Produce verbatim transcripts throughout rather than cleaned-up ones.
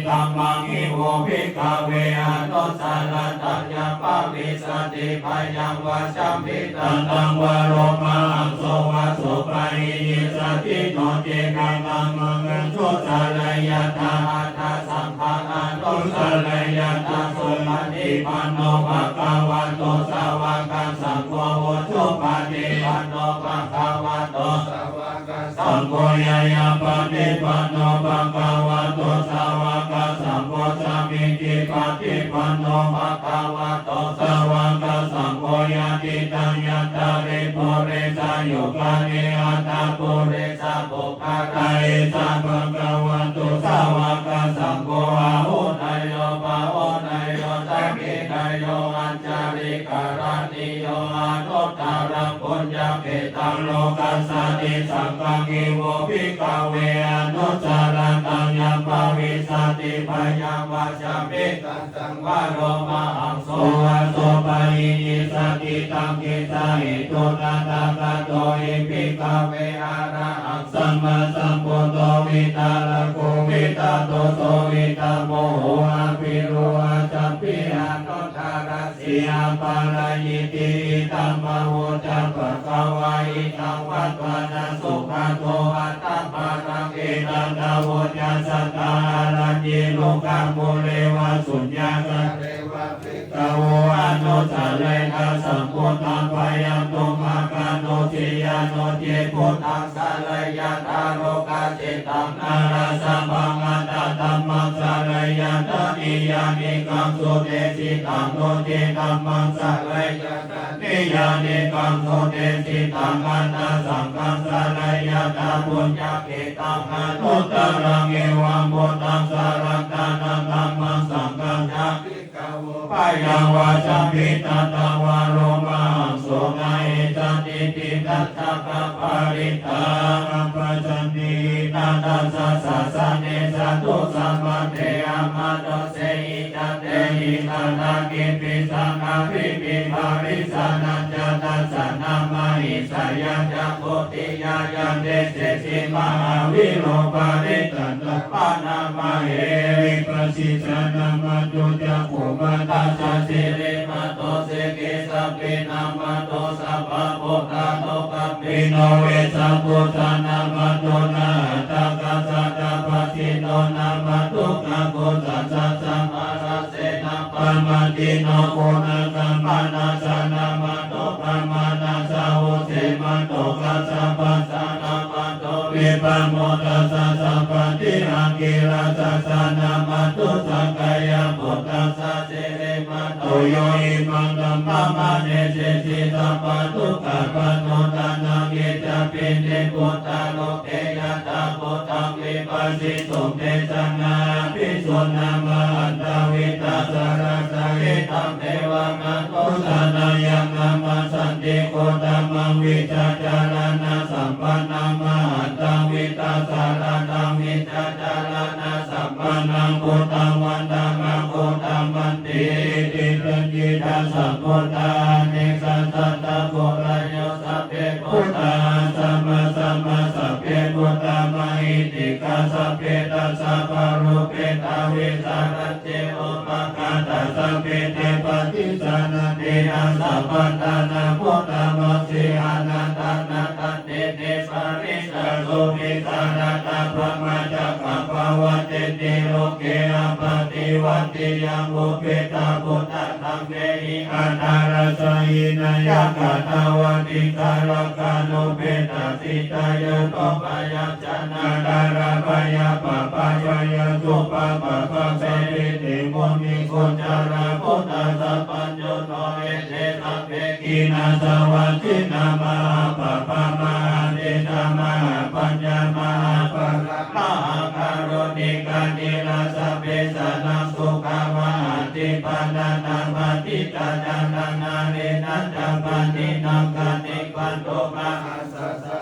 Dhammaṃ hi vo bhikkhave anussarattaṃ yam bhavissati bhayaṃ vā chambhitattaṃ vā lomamhaṃso vā sopāyī nissaggo no cetāmaṃ anussarayyātha aṭṭhasaṅghaṃ anussarayyātha. Supaṭipanno bhagavato sāvakasaṅgho, ujupaṭipanno bhagavato sāvakasaṅgho, ñāyapaṭipanno bhagavato sāvakasaṅgho, sāmīcipaṭipanno bhagavato sāvakasaṅgho, yadidaṃ cattāri purisayugāni aṭṭha purisapuggalā, esa bhagavato sāvakasaṅgho, āhuneyyo pāhuneyyo dakkhiṇeyyo añjalikaraṇīyo anuttaraṃ puññakkhettaṃ lokassāti. Saṅghaṃ hi vo bhikkhave anussarattaṃ yam bhavissati bhayaṃ vā chambhitattaṃ vā lomamhaṃso vā sopāyī nissaggidaṃ kittayissutā. Tathāgato hi bhikkhave arahaṃ sammāsambuddho, vītarāgo vītadosso vītammo ho, avirūḷhā chambhī anuttaraṃ sīhaṃ pālayiti. Idamavoca bhagavā. Idamvatvāna sugato attamanā, etadavoca satthā āraññe rukkhamūle vā suññakāre vā bhikkhavo anussarena sambuddhaṃ bhayantuṃ akanusiyā. No ce buddhaṃ saraṇaṃ gatārokacittaṃ nānāsabhaṃ atthadhammaṃ saraṇaṃ gatārokacittaṃ niyyānikaṃ sudesitaṃ. No ce dhammaṃ saraṇaṃ gatārokacittaṃ niyyānikaṃ sudesitaṃ aṭṭhasaṅghaṃ saraṇaṃ gatārokacittaṃ puññakkhettaṃ anuttaraṃ. Evaṃ buddhaṃ saraṇaṃ gatārokacittaṃ dhammaṃ saṅghaṃ ca bhikkhavo bhayaṃ vā chambhitattaṃ vā lomamhaṃso nāhessatiti. Tassa parittaṃ. Appajjanīhi na tassa sāsane sādhu samante amanussāhi ca tehi katthaci pisāgaṃ vipparisānañca dassanaṃ mahīsāya ca bodhiyā yadesesi mahāvīro parittaṃ taṃ bhaṇāma he. Vipassissa nāma duṭṭhakumarassa sirīmato sikhissapi nāma to sabbabhūtānukampino vessabhussa nāma to ñātakassa tapassino nāma duggāhadiṭṭhissa samārasena pamādino guṇakammānassa nāma to brāhmaṇassa vusīmato kassapassa nāma to vippamuttassa sabbadhi aṅgīrasassa nāma to sakyaputtassa sirīmato yo imaṃ dhammaṃ anesissī sabbadukkhāpanūdanaṃ icchāmi nibbutanloke yathābhūtaṃ vipassisuṃ. Tesaṃ nāma bhikkhūnamantavidhāsarasahitaṃ devamanussānaṃ yaṃ namassanti uttamaṃ vijjācaraṇasampannaṃ mahantaṃ vītasārasaṃ vijjācaraṇasampannaṃ buddhaṃ vandāma uttamanti. Iti sacchikaṃ sambuddhaṃ anesaṃ satthaṃ purayo sabbe buddhā asamasama sabbe buddhā mahiddhikā sabbe dasapālo petā vesālā ca upakaṭṭhā sabbe te paṭijānanti asapattā nātha buddhamāsi. Anantanāthanti tiparittaṃ subhisarattaṃ brahmacakkaṃ pavattiti loke appaṭivattiyaṃ upetabuddhadhammehi atthaladdhahīnāya katvāna dīgharattaṃupadesacittaṃ yatto bhayam janāya bhayappappā bhayasuppappā bhayavippatikā munikujjā buddhassa pacceko ete sabbe khīṇassāvajjino mahāpāpā mahācetā mahāpaññā mahāpārā mahākāruṇikā dhīrā sabbe janaṃ sukhā vahati pāṇinā paṭicca saraṇā hīnā ca paṇītaṃ khantimanto mahā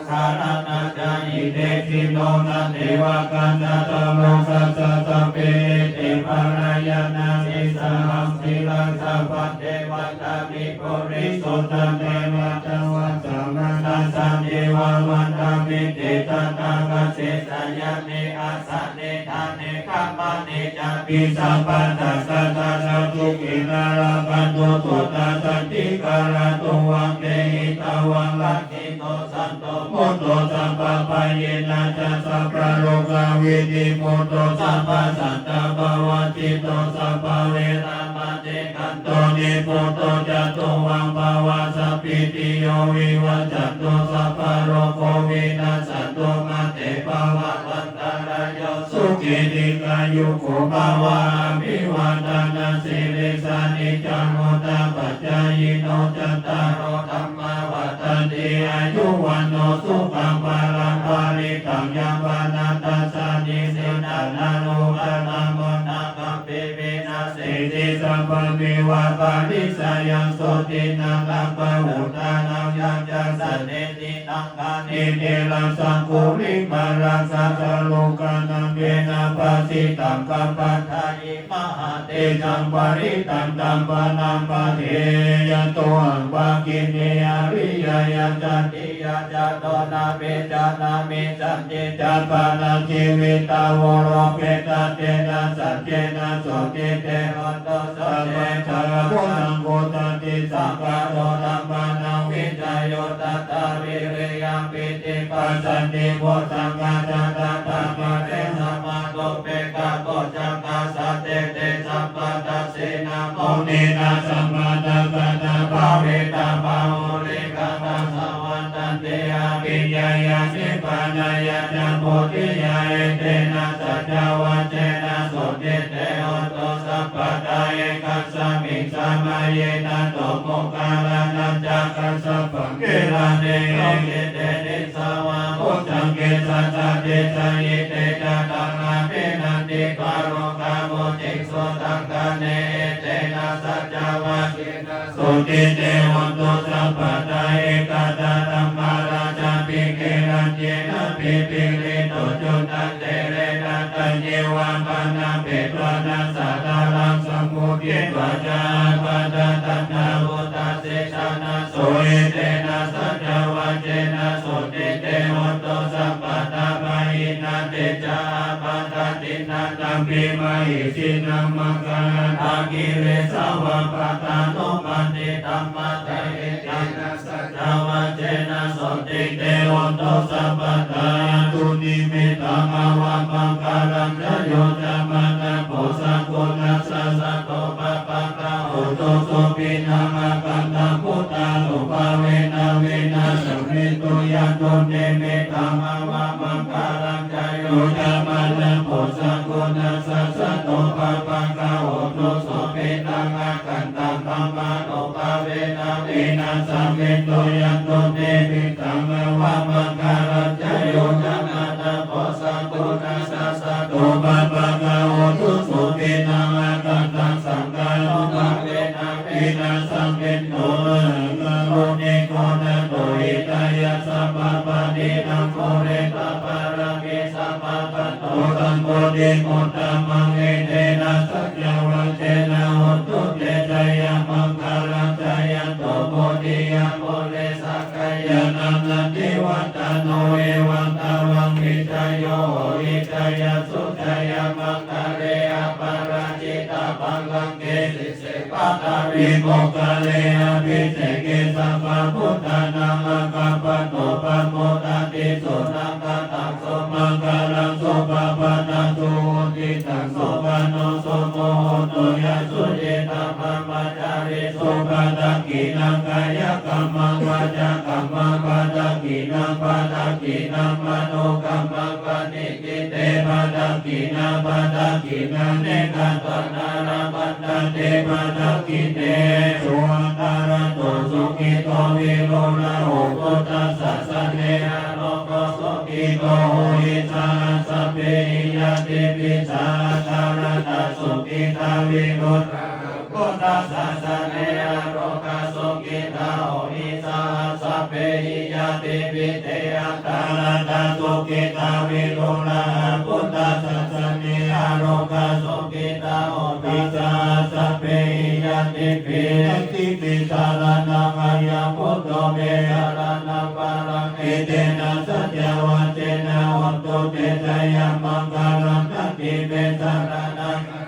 saraṇā ca hitesino ca devakāyā ca lokassa sabbe ete pāṇayānāni saha sīlassa bhaddekaraṃ vandāmi purisuttama devadhammassa manassa ceva vandāmi te tathāgate sayane āsane ṭhāne gamane ca pi sabbattaṃ katvāna sukhī attānaṃ rakkhantu sukhā santi. Kālā tumhaṃ dehitvā rakkhito santo muktā sabbabhayena ca sabbarogā vinimutto sabbasantāpavajjito sabbaverā paṭiggaṇho nibbuto ca tumhaṃ bhava sabbītiyo vivajjantu sabbarogo vinassatu mā te bhavatvan tarāyo sukhī dīghāyuko bhava. Abhivādanasīlissa niccaṃ vuḍḍhāpacāyino cattāro dhammā vaḍḍhanti āyu vaṇṇo sukhaṃ balaṃ. Parittaṃ yāpanā dasahi sītanā rūpassā mokkhaṃ kampi vināseti sabbameva parittayaṃ sotthinā sabbahuttānaṃ yaṃ ca sanniṭṭhitaṃ khanti therassa gulimālassa tarukanandena pasitaṃ kappatthāyi mahātejaṃ parittaṃ taṃ paṇāma he. Yatohaṃ bhagini ariyāya jātiyā jāto nābhijānāmi sañcicca pana jīvitā voropetha tena saccena sotthi te hotu sabbadā. Bojjhaṅgo satisaṅkhāto dhammānaṃ vicayo tathā viriyampīti passaddhi bojjhaṅgā ca tathāpare samādhupekkhaboj jhaṅgā sattete sabbadassina muninā sammadakkhātā bhāvitā bahulīkatā savattanti abhiññāya nibbānāya ca bodhiyā. Etena saccavajjena sotthi te hotu sabbadā. Ekasmiṃ samaye nātho moggallānañca kassapaṃ gilāne dukkhite disvā bojjhaṅge satta desayi. Te ca taṃ abhinanditvā rogā mucciṃsu taṅkhaṇe. Etena saccavajjena sotthi te hotu sabbadā. Ekadā dhammarājāpi gelaññenābhipīḷito cundattherena taññeva bhaṇāpetvāna sādaraṃ sammoditvā ca ābādhā tamhā vuṭṭhāsi jānātha so. Etena saccavajjena sotthi te hotu sabbadā. Pahīnā te ca ābādhā tiṇṇannampi mahesinaṃ maggāhatakilesā va pattānuppattidhammataṃ. Etena saccavajjena sotthi te hotu sabbadā. Yā dunnimittaṃ avamaṅgalañca yo cāmanāpo sakuṇassa saddo pāpaggaho dussupinaṃ akantaṃ buddhānubhāvena vināsamentu. Yā dunnimittaṃ avamaṅgalañca yo cāmanāpo sakuṇassa saddo pāpaggaho dussupinaṃ akantaṃ dhammānubhāvena vināsamentu. Yā dunnimittaṃ avamaṅgalañca yo cāmanāpo sakuṇassa saddo pāpaggaho dussupinaṃ akantaṃ saṅghānubhāvena vināsamentu. Mahākāruṇiko nātho hitāya sabbapāṇinaṃ pūretvā pāramī sabbā patto sambodhimuttamaṃ. Etena saccavajjena hotu te jayamaṅgalaṃ. Jayanto bodhiyā mūle sakyānaṃ nandivaḍḍhano evaṃ tvaṃ vijayo hohi jayassu jayamaṅgale aparājitapallaṅke sīse paṭhavipokkhare abhiseke sabbabuddhānaṃ aggappatto pamodati. Sunakkhattaṃ sumaṅgalaṃ supabhātaṃ suhuṭṭhitaṃ sukhaṇo sumuhutto ca suyiṭṭhaṃ brahmacārisu. Padakkhiṇaṃ kāyakammaṃ vācākammaṃ padakkhiṇaṃ padakkhiṇaṃ manokammaṃ paṇidhi te padakkhiṇā padakkhiṇāni katvāna labhantatthe padakkhiṇe. Suattharatto sukhito viruḷhako buddhasāsane arogo sukhito hohi saha sabbehi ñātibhi. Saha atthaladdhā sukhitā viruḷhako buddhasāsane arogā sukhitā hohi saha sabbehi ñātibhi. Te atthaladdhā sukhitā viruḷhako buddhasāsane arogā sukhitā hohi saha sabbehi ñātibhi. Natthi me saraṇaṃ aññaṃ buddho me saraṇaṃ varaṃ. Etena saccavajjena hotu te jayamaṅgalaṃ. Natthi me saraṇaṃ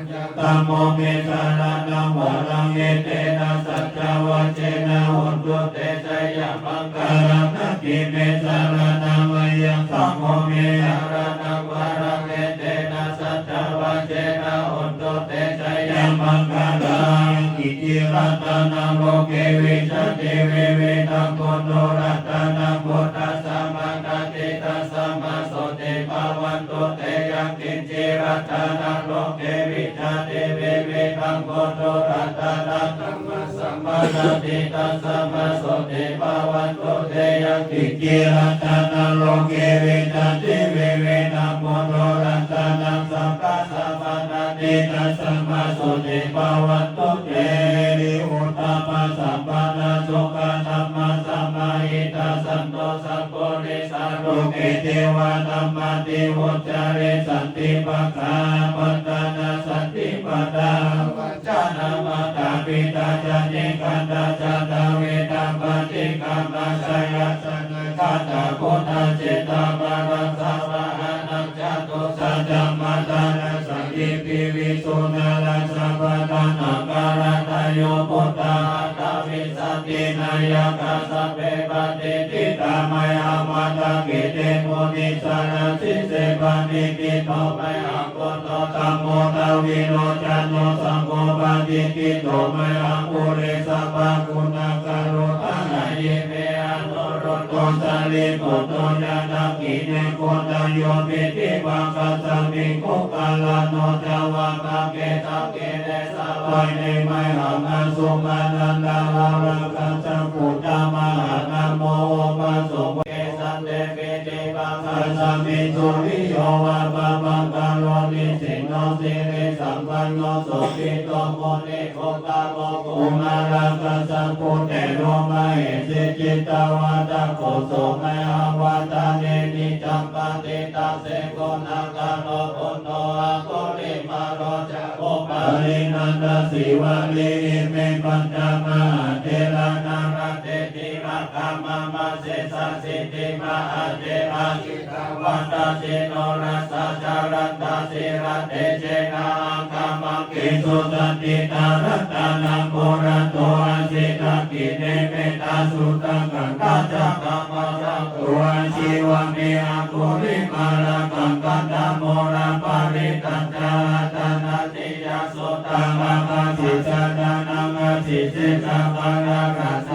Dhammo me saraṇaṃ varaṃ, etena saccavajjena hotu te jayamaṅgalaṃ. Natthi me saraṇaṃ aññaṃ, saṅgho me saraṇaṃ varaṃ, etena saccavajjena hotu te jayamaṅgalaṃ. Yaṅkiñci ratanaṃ loke vijjati vividhaṃ puthu, ratanaṃ phuṭṭhassa manāti, tasmā sotthī bhavantu te. Yaṅkiñci ratanaṃ loke vijjati vividhaṃ puthu, ratanaṃ dhamma- ssa manāti, tasmā sotthī bhavantu te. Yaṅkiñci ratanaṃ loke vijjati vividhaṃ puthu, ratanaṃ saṅghassa manāti, tasmā sotthī bhavantu te. Hiri uddhapasampannā sukhadhammasamāhitā, santo sappurisā loke devadhammāti vuccare. Santi pakkhā apattanā, santi padā avañcanā, mātā pitā ca nikkhantā, jātaveda paṭikkama. Jayāsanāgatā buddhā, cittavādasāvahā, catusaccāmataraṃ sandhimpi visuddhārajapatanaṃ. Kāladayo buddhā, aṭṭhavīsati nāyakā, sabbe patiṭṭhitā mayhaṃ matthake. Te munissarā sīse paṇidhī te, mayhaṃ buddho dhammo dvilocano, saṅgho patiṭṭhito mayhaṃ ure sabbaguṇākaro. Āgaññe me anuruddho sārīputto ca, dakkhiṇe koṇḍañño piṭṭhibhāgasmiṃ, moggallāno ca vāmake. Dakkhiṇe savane mayhaṃ āsuṃ ānandarāhulā, kassapo ca mahānāmo ubhāsuṃ, kesante piṭṭhibhāgasmiṃ. Suriyo va pabhaṅkaro nisinno, sirisampanno sobhito munipuṅgavo. Kumārakassapo thero, mahesī cittavādako, so mayhaṃ vadane niccaṃ patiṭṭhāsi guṇākaro. Puṇṇo aṅgulimālo ca, upālī nandasīvalī, ime pañca mahātherā nalāṭe tilakā mama. Sesāsīti mahātherā, jitavanto jinorasā, jalantā sīlatejena, aṅgamaṅgesu saṇṭhitā. Ratanaṃ purato āsi, dakkhiṇe mettasuttakaṃ, dhajaggaṃ pacchato āsi, vāme aṅgulimālakaṃ. Khandhamoraparittañca, āṭānāṭiyasuttakaṃ, āsi sahasānaṃ āsi sesā, bālānaṃ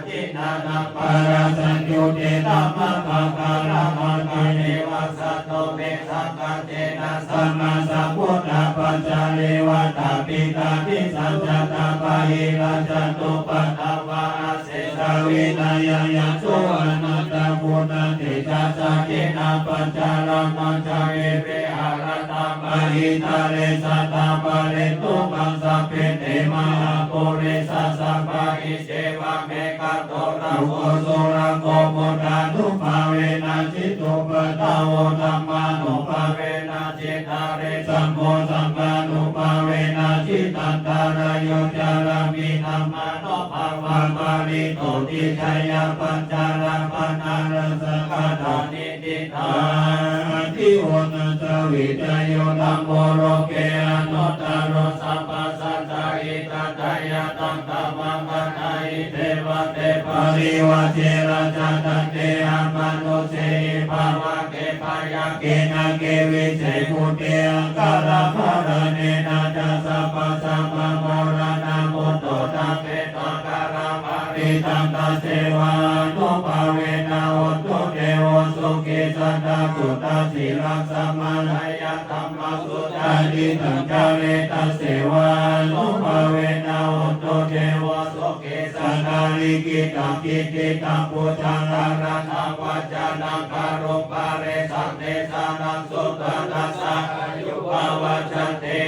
dinnānaṃ parāsaññutteṭṭhaṃ, mahākāraṃ āṭāneva satthu, me saṅghajjena saha samāsappuṭṭhapacāreva. Ṭhāpitāni sañjatāni, bāhirajjhattupaddavā, asesā vinayaṃ yantu, anantaguṇatejasā. Khīṇapañjarapañjarevihārattha, mahītale sadā pālentu maṃ sabbe, te mahāpurisāsabhā. Iccevamekanto rāgo, surakkho buddhānubhāvena, jitupaddavo dhammānubhāvena, jitārisaṅgho saṅghānubhāvena, jitantarāyo carāmi dhammānubhāvapālito. Tijjhāya pañjarapaṇṇarasaṃ, kaṭṭhāni diṭṭhāni, onnassa vijayo dhammo, loke anuttaro. Sabbasattahitatthāya, taṃ dhammaṃ gaṇhāhi devate. Parivajje rājadaṇḍe, amanussehi pavake, byagghe nāge vise bhūte, aṅgalamāraṇena ca, sabbasampaṃ pūraṇaṃ buddho, sabbe saṅghā paritaṃ. Tasseva ānubhāvena, hotu devo sukhī sadā. Suddhasīlaṃ samādāya, dhammaṃ sucaritam care, tasseva ānubhāvena, hotu devo sukhī sadā. Likkhitaṃ cintitaṃ pūjaṃ, dhāraṇā vācanaṃ garuṃ, parittaṃ desanaṃ sutvā, tassa āyu pavaḍḍhatīti.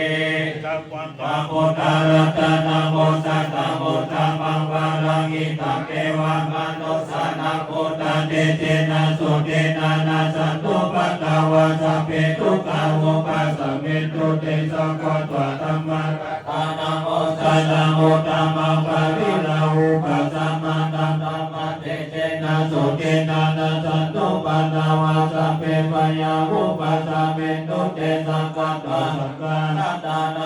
Buddharatanaṃ osathaṃ uttamaṃ varaṃ, hitaṃ devamanussānaṃ, buddhatejena sotthinā, nassantupaddavā sabbe, dukkhā vūpasamentu te. Sakkatvā dhammaratanaṃ osathaṃ uttamaṃ, pariḷāhūpasamanaṃ, dhammatejena sotthinā, nassantupaddavā sabbe, bhayā vūpasamentu te. Sakkatvā saṅgharatanaṃ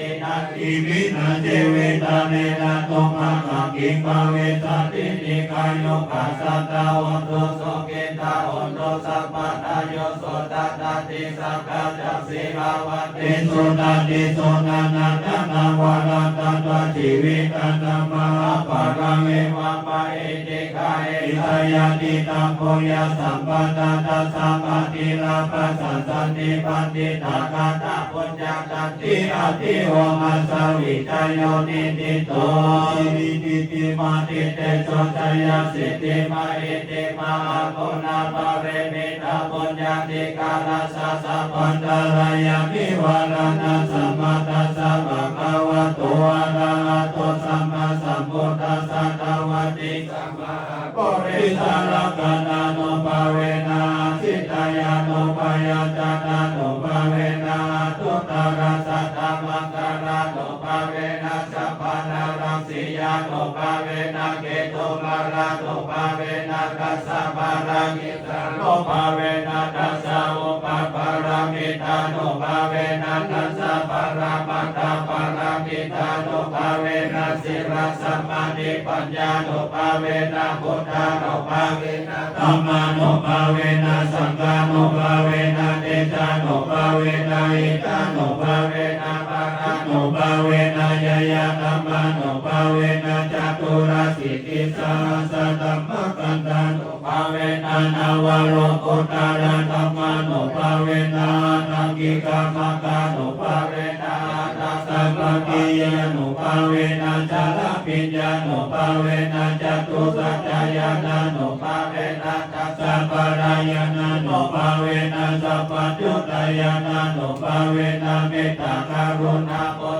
Iminā jīvitakalenā tumhākaṃ kiṃ bhavissati? Dīghāyukā sadā hontu, sukhitā hontu sabbadā. Yo sudaṭṭhaṃ nissaggā ca sīlavatī, sudādī sunaṇaṃ ñāṇaṃ vaṇṇaṃ datvā jīvitaṃ, tamahapphalaṃ devamahiddhikā. Esa ñātidhammo, yaṃ sampadaṃ taṃ sampādhi, lābhaṃ saccaṃ nibbindati, tattha puññaṃ tattha abhivaññamāsi, vicayo niṭṭhito. Siriṃ pītiṃ mahatiṃ tejojayasiddhiṃ, mahiddhiṃ mahāguṇāparimitaṃ, puññādhikārassa sabbantarāyanivāraṇasamatthassa bhagavato arahato sammāsambuddhassa dvattiṃsamahāpurisalakkhaṇānubhāvena, asītyānubyañjanānubhāvena, aṭṭhuttarasatamaṅgalānubhāvena, chabbaṇṇaraṃsiyānubhāvena, ketumālānubhāvena, dasapāramita nubhāvena, dasaupapāramitānubhāvena, dasaparamatthapāramitānubhāvena, sīlasamādhipaññānubhāvena, buddhānubhāvena, dhammānubhāvena, saṅghānubhāvena, tejānubhāvena, iddhānubhāvena, balānubhāvena, ñāyadhammānubhāvena, caturāsītisahassadhammakkhandhānu bhāvena, navalokuttaradhammānubhāvena, aṭṭhaṅgikamaggānubhāvena, aṭṭhasappatiyānubhāvena, chaḷabhiññānubhāvena, catusaccañāṇānubhāvena, dasabalañāṇānubhāvena, sabbaññutañāṇānubhāvena, mettākaruṇāmu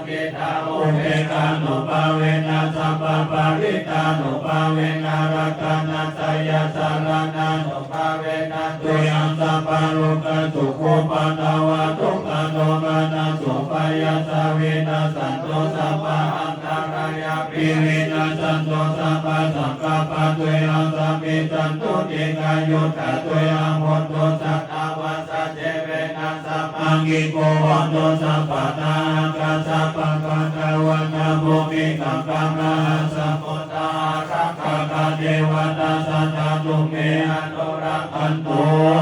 upekkhānubhāvena, sabbaparittānubhāvena, ratanattayasaraṇānubhāvena, tuyhaṃ sabbarogasokupaddavadukkhadomanassupāyāsā vinassantu, sabbaantarāyāpi vinassantu, sabbasaṅkappā tuyhaṃ samijjhantu, dīghāyutā tuyhaṃ hotu, satavassajīvena samaṅgiko hotu sabbadā. Ākāsapabbatavanabhūmigaṅgāmahāsamuddā ārakkhakā devatā sadā tumhe anurakkhantu.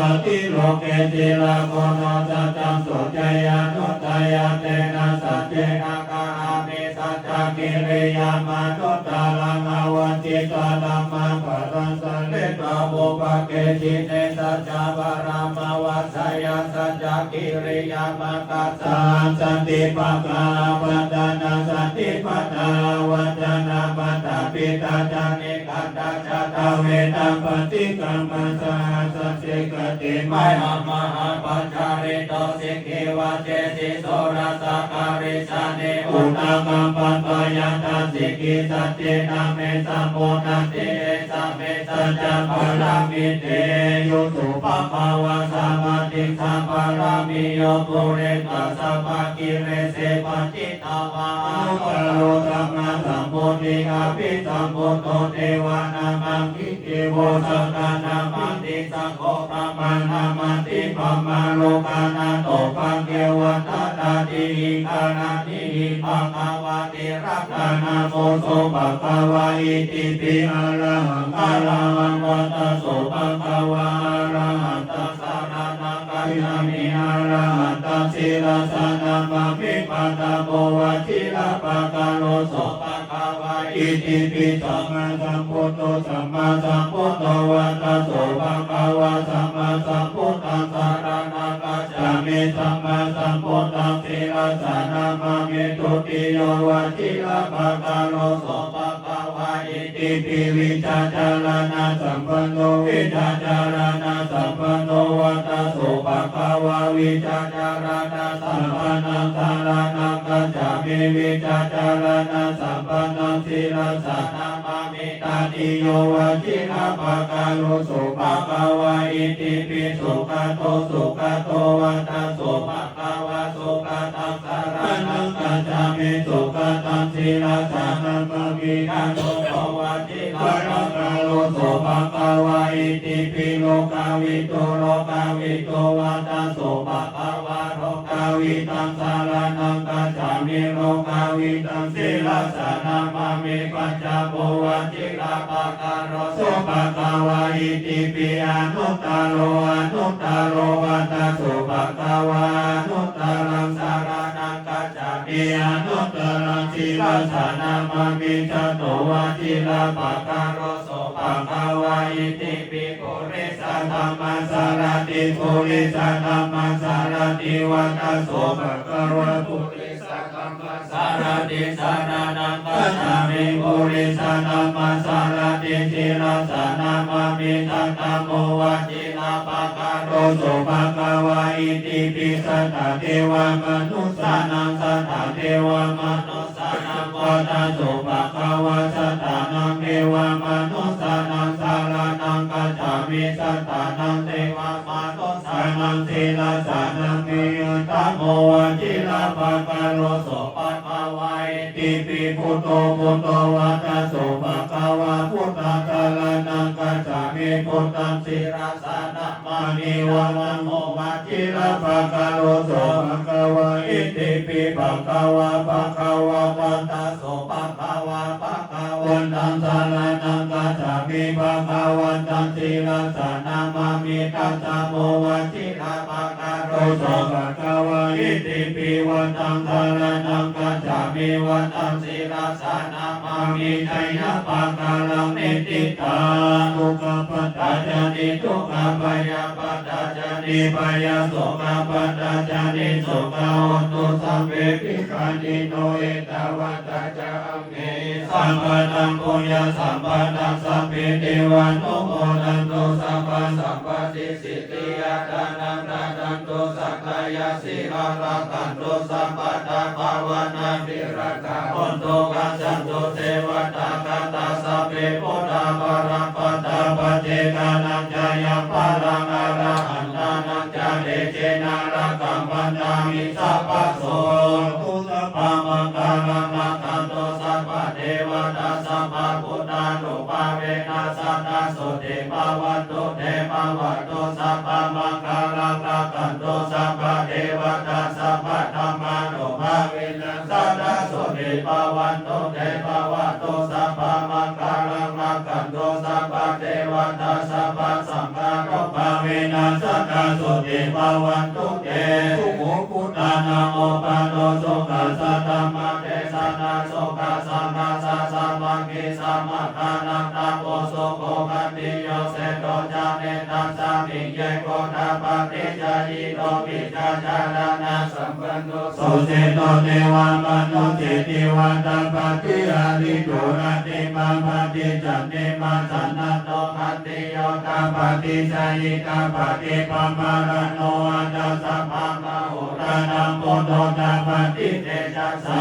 Athiloke sīlaguṇo saccaṃ soceyyanuddayā tena saccena karāmi saccakiriyamanuttaraṃ. Avajjitvā dhammabalaṃ saritvā pubbake jine saccabalaṃ pavattayya saccakiriyamakāsahaṃ. Santi pakkhā apattanā santi pādā avañcanā mātā pitā ca nikkhantā jātaveda paṭikkama saha sacce kāti mayhaṃ mahāpajjalito sikhī vajjesi soḷasa karīsāni udakaṃ patvā yathā sikhī saccena me samodati esa me saccapāramī. Tiyusū bhagavā sāmaṇisapāramī yo pūretvā sabbakilesā pacce anuttaro sammāsambuddhiṃ abhisambuddho devā namāmi devo sakkā namāmi saṅgho brahmā namāmi brahmalokā. Natthūpakeva tathāti ikarantihi bhagavā tirattanā mūso bhagavā itipi arahaṃ arahaṃ vata so bhagavā arahantaṃ saraṇaṃ gacchāmi arahantaṃ sīla sīlassa namāmi. Pañcamakkhipādo vajirapakāro so bhagavā itipi sammāsambuddho sammāsambuddho vata so bhagavā sammāsambuddhaṃ saraṇaṃ gacchāmi. Sammāsambuddhaṃ sīlassa namāmi. Dutiyo vajirapakāro so bhagavā itipi vijjācaraṇasampanno vijjācaraṇasampanno vata so bhagavā vijjācaraṇasampannaṃ saraṇaṃ gacchāmi. Vijjācaraṇasampannaṃ sīlassa namāmi. Tatiyo vajirapakāro so bhagavā itipi sugato sugato vata so bhagavā sugataṃ saraṇaṃ gacchāmi. Sugataṃ sīlassa namāmi. Anuttaro vajirapakāro so bhagavā itipi lokavidū lokavidū vata so bhagavā lokavidaṃ saraṇaṃ gacchāmi. Lokavidaṃ sīlassa namāmi. Pañcamo vajirapakāro so bhagavā itipi anuttaro anuttaro vata so bhagavā anuttaraṃ saraṇaṃ gacchāmi. Anuttaraṃ sīlassa namāmi. Cato vajirapakāro so bhagavā itipi purisadammasārathi purisadammasārathi vata so bhagavā purisadammasārathi saraṇaṃ gacchāmi. Purisadammasārathi sīlassa namāmi. Sattamo vajirapakāro so bhagavā itipi satthā devamanussānaṃ satthā devamanussānaṃ vata so bhagavā satthānaṃ devamanussānaṃ saraṇaṃ gacchāmi. Satthānaṃ devamanussānaṃ sīlassa namāmi. Uttamo vajirapakāro so bhagavā itipi buddho buddho vata so bhagavā buddhaṃ saraṇaṃ gacchāmi. Buddhaṃ sīlassa namāmi. Dvitamo vajirapakāro so bhagavā itipi bhagavā bhagavā vata so bhagavā bhagavantaṃ saraṇaṃ gacchāmi. Bhagavantaṃ sīlassa namāmi. Tattha mo vajirapakāro so bhagavā itipi vataṃ saraṇaṃ gacchāmi. Vataṃ sīlassa namāmi. Jayapakāraṃ niṭṭhitaṃ dukkhappattā ca niddukkhā bhayappattā ca nibbhayā sokappattā ca nissokā hontu sabbepi pāṇino. Ettāvatā ca amhehi sambhataṃ puññasampadaṃ sabbe devānumodantu sabbasampattisiddhiyā. Dānaṃ dadantu saddhāya sīlaṃ rakkhantu sabbadā bhāvanābhiratā hontu gacchantu devatāgatā. Sabbe buddhā balappattā paccekānañca yaṃ balaṃ arahantānañca tejena rakkhaṃ bandhāmi sabbaso. Bhavatu sabbamaṅgalaṃ rakkhantu sabbadevatā sabbabuddhānubhāvena sadā sotthī bhavantu te. Bhavatu sabbamaṅgalaṃ rakkhantu sabbadevatā sabbadhammānubhāvena sadā sotthī bhavantu te. Bhavatu sabbamaṅgalaṃ rakkhantu sabbadevatā sabbasaṅghānubhāvena sadā sotthī bhavantu te. Sukho buddhānaṃ uppādo sukhā saddhammadesanā sukhā saṅghassa sāmaggī samaggānaṃ tapo sukho. Khanti yoseto ca nettāsmiṃ ye kho tapaṭicayino vijjācaraṇasampanno suseṭṭho devamanussiti va tapati ariṭṭho rattimābhāti candimā sannaddho khantiyo tapati jhāyī tapati pamāṇano aṭṭhāsa pamahorānaṃ buddho tapati tejasā.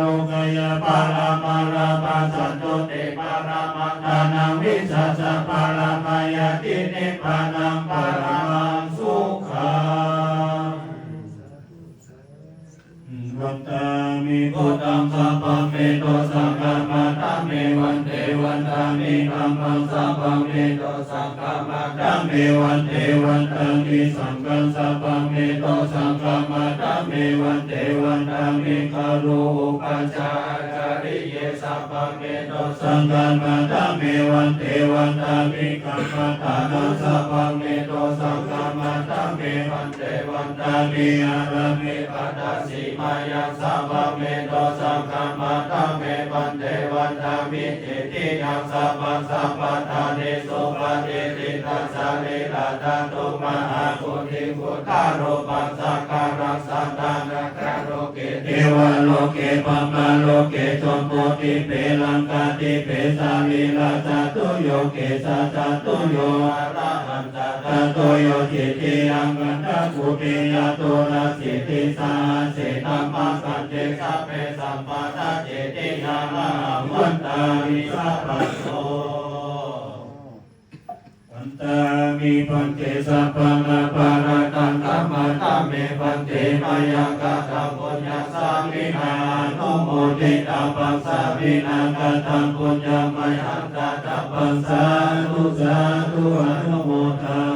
Lokayā pāramā labhaṃ santuṭṭhi pāramaṃ dhanaṃ vissāsa pāramā ñāti nibbānaṃ paramaṃ sukhaṃ. Vandāmi buddhaṃ sabbaṃ me dosaṃ khamatha me bhante. Vandāmi dhammaṃ sabbaṃ me dosaṃ khamatha me bhante. Vandāmi saṅghaṃ sabbaṃ me dosaṃ khamatha me bhante. Vandāmi Upajjhāyācariye sabbaṃ me dosaṃ khamatha me bhante. Vandāmi kammaṭṭhānaṃ sabbaṃ me dosaṃ khamatha me bhante. Vandāmi ārāme pattacīmāyaṃ sabbaṃ me dosaṃ khamatha me bhante. Vandāmi cetiyaṃ sabbaṃ sabbaṭṭhāne supatiṭṭhitaṃ sarīradhātu mahābodhiṃ buddharūpaṃ sakalaṃ sadā nāgaloke devaloke brahmaloke jambudīpe laṅkādīpe sarīrajātubbo kesajātubbo arahan- -tajātubbo cetiyaṃ gandhakukkhiyaṃ dūracitti sahasse dhammakkhandhe sabbe sampadacchetiyā mahābhūtā visabbaso. Vandāmi bhante sabbaṃ aparādhaṃ khamatha me bhante. Mayā kataṃ puññaṃ sāminā anumoditabbaṃ sāminā kataṃ puññaṃ mayhaṃ dātabbaṃ sādhu sādhu anumodāmi.